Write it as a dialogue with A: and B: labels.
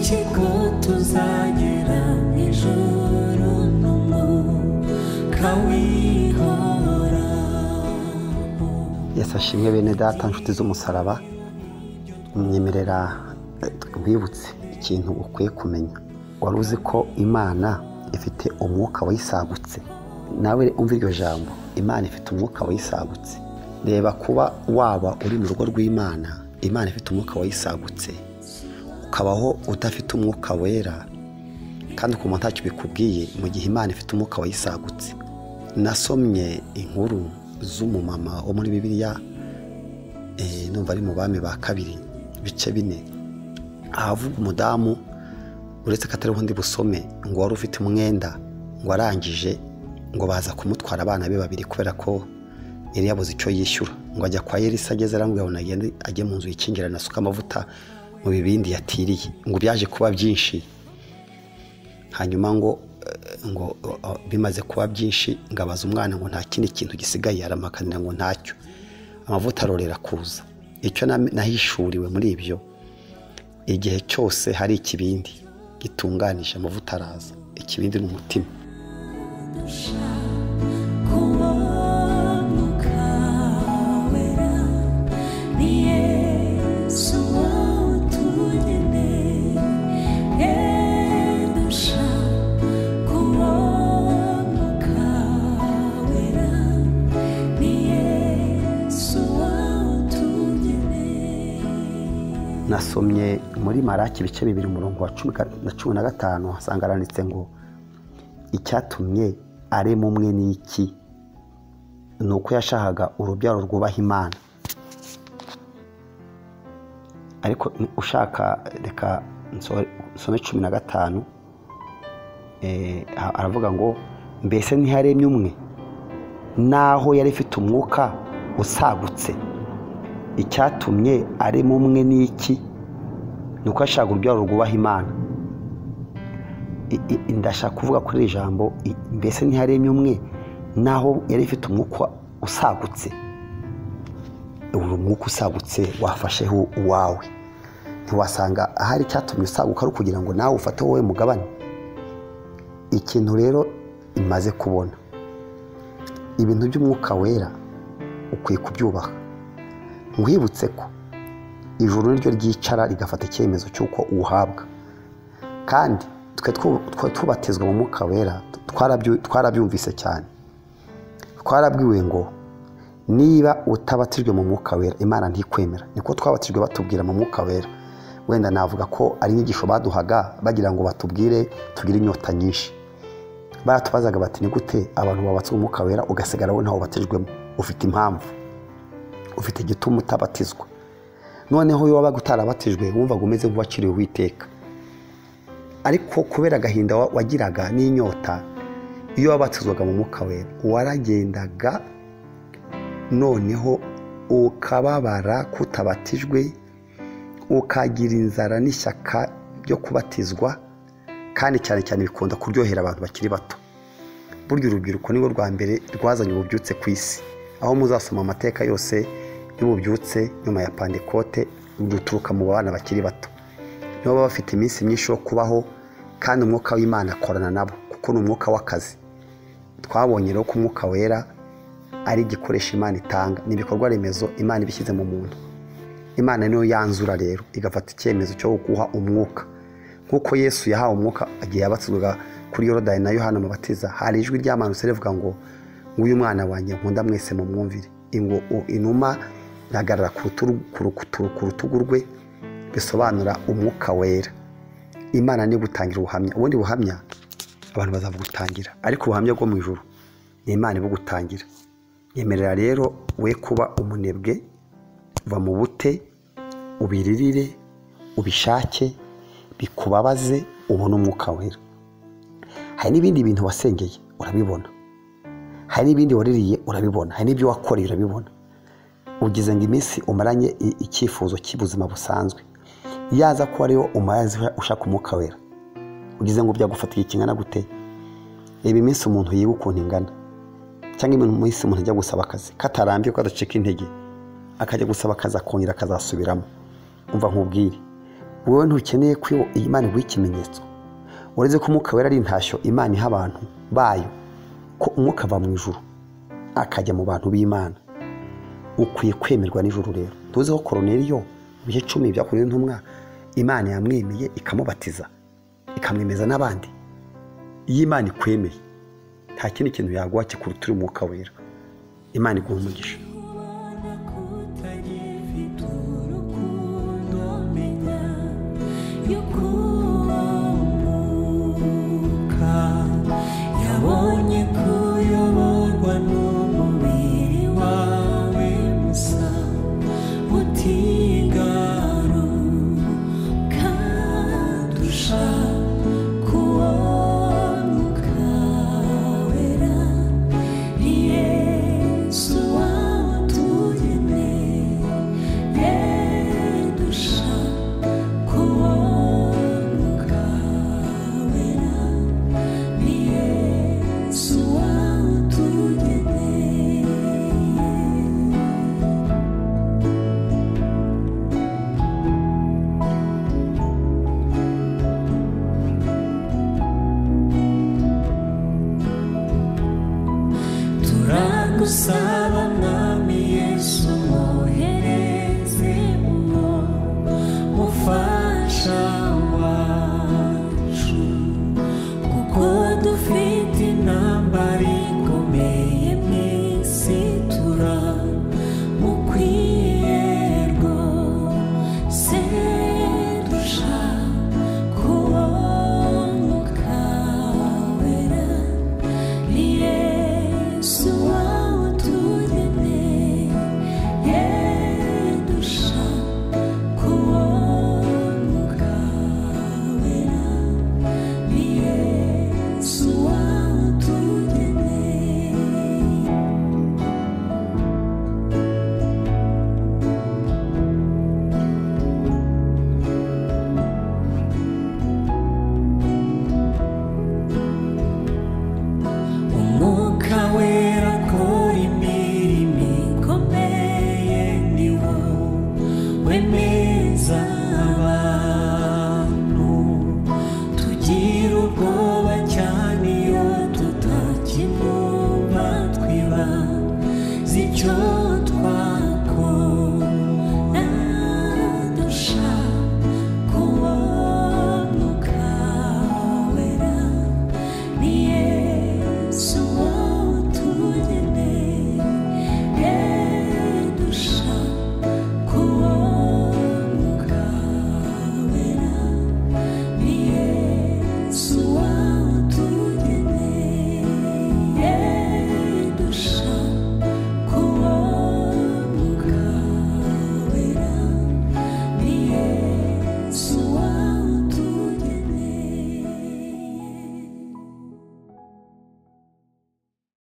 A: N'iki ko tuzagera mu ijuru n'umwuka w'ihoraho.
B: Yesu ashimwe bene data nshuti z'umusaraba, mwemerera nkwibutse ikintu ukwiye kumenya. Wari uzi ko Imana ifite umwuka wayisagutse? Nawe umva iryo jambo, Imana ifite umwuka wayisagutse. Reba kuba waba uri mu rugo rw'Imana, Imana ifite umwuka wayisagutse, ukabaho udafite umwuka wera kandi ukumva ntacyo bikubwiye mu gihe Imana ifite umwuka wayisagutse. Nasomye inkuru z'umumama wo muri Bibiliya, numva ari mu Bami ba kabiri ibice 4, ahavuga umudamu, uretse ko atariho ndi busome, ngo wari ufite umwenda, ngo arangije ngo baza kumutwara abana be babiri kubera ko yari yabuze icyo yishyura, ngo ajya kwa Elisa, ageze aramubwira ngo nagende ajye mu nzu yikingirane asuke amavuta mu bibindi yatiriye, ngo byaje kuba byinshi. Hanyuma ngo bimaze kuba byinshi, ngo abaza umwana ngo nta kindi kintu gisigaye, aramakanira ngo ntacyo, amavuta arorera kuza. Icyo nahishuriwe muri ibyo, igihe cyose hari ikibindi gitunganije amavuta araza. Ikibindi ni umutima. Nasomye muri Maraki ibice 2 umurongo wa 10 na 15, hasanga aranditse ngo icyatumye arema umwe n'iki ni uko yashakaga urubyaro rwubaha Imana. Ariko ushaka reka nsome 15, aravuga ngo mbese ntiharemye umwe naho yari ifite umwuka usagutse, icyatumye arema umwe n'iki ni uko yashakaga urubyaro rwubaha Imana. Ndashaka kuvuga kuri iri jambo, mbese ntiharemye umwe naho yari ifite umwuka usagutse. Uwo mwuka usagutse wafasheho uwawe, ntiwasanga ahari icyatumye usaguka ari ukugira ngo nawe ufate wowe mugabane. Ikintu rero imaze kubona, ibintu by'umwuka wera ukwiye kubyubaha. Nkwibutse ko ijuru niryo ryicara rigafata icyemezo cy'uko uhabwa, kandi twe tubatizwa mu mwuka wera twarabyumvise cyane. Twarabwiwe ngo niba utabatijwe mu mwuka wera Imana ntikwemera. Niko twabatijwe batubwira mu mwuka wera. Wenda navuga ko ari inyigisho baduhaga bagira ngo batubwire tugire inyota nyinshi. Baratubazaga bati ni gute abantu babatizwa umwuka wera ugasigara wowe ntawo batijwemo? Ufite impamvu, ufite igituma utabatizwa. Noneho iyo wabaga utarabatijwe wumvaga umeze nk'uwaciriwe Uwiteka, ariko kubera agahinda wagiraga n'inyota, iyo wabatizwaga mu mwuka wera waragendaga noneho ukababara kutabatijwe, ukagira inzara n'ishyaka ryo kubatizwa. Kandi cyane cyane bikunda kuryohera abantu bakiri bato. Burya urubyiruko nirwo rwa mbere rwazanye ububyutse ku isi, aho muzasoma amateka yose y'ububyutse nyuma ya Pantekote ruturuka mu bana bakiri bato. Nibo baba bafite iminsi myinshi yo kubaho, kandi umwuka w'Imana akorana nabo kuko ni umwuka w'akazi. Twabonye rero ko umwuka wera ari igikoresho Imana itanga, ni ibikorwa remezo Imana ibishyize mu muntu. Imana niyo yanzura rero igafata icyemezo cyo guha umwuka, nkuko Yesu yahawe umwuka igihe yabatizwaga kuri Yorodani na Yohana Umubatiza. Hari ijwi ryamanutse rivuga ngo nguyu mwana wanjye nkunda mwese mumwumvire. Ingo inuma ihagarara ku rutugu rwe, bisobanura umwuka wera. Imana niyo gutangira ubuhamya. Ubundi buhamya abantu bazabugutangira, ariko ubuhamya bwo mu ijuru ni Imana ibugutangira. Yemerera rero we kuba umunebwe, va mu bute, ubiririre, ubishake, bikubabaze, ubone umwuka wera. Hari n'ibindi bintu wasengeye urabibona, hari n'ibindi waririye urabibona, hari n'ibyo wakoreye urabibona. Ugize ngo iminsi umaranye icyifuzo cy'ubuzima busanzwe, yaza ko ariyo umaze ushaka umwuka wera, ugize ngo byagufatiye ikingana gute? Reba iminsi umuntu yiga ukuntu ingana, cyangwa iminsi umuntu ajya gusaba akazi katarambiwe ko adacika intege, akajya gusaba akazi akongera akazasubiramo. Umva nkubwire, Wowe ntukeneye ko Imana iguha ikimenyetso. Uretse ko Umwuka Wera ari intashyo Imana iha abantu bayo, ko umwuka ava mu ijuru akajya mu bantu b'Imana. Ukwiye kwemerwa n'ijuru. Rero tuzi ko Koroneliyo mu bice 10 byakorewe n'intumwa, Imana yamwemeye ikamubatiza, ikamwemeza n'abandi. Iyo Imana ikwemeye nta kindi kintu yaguha kikurutira Umwuka Wera. Imana iguha umugisha.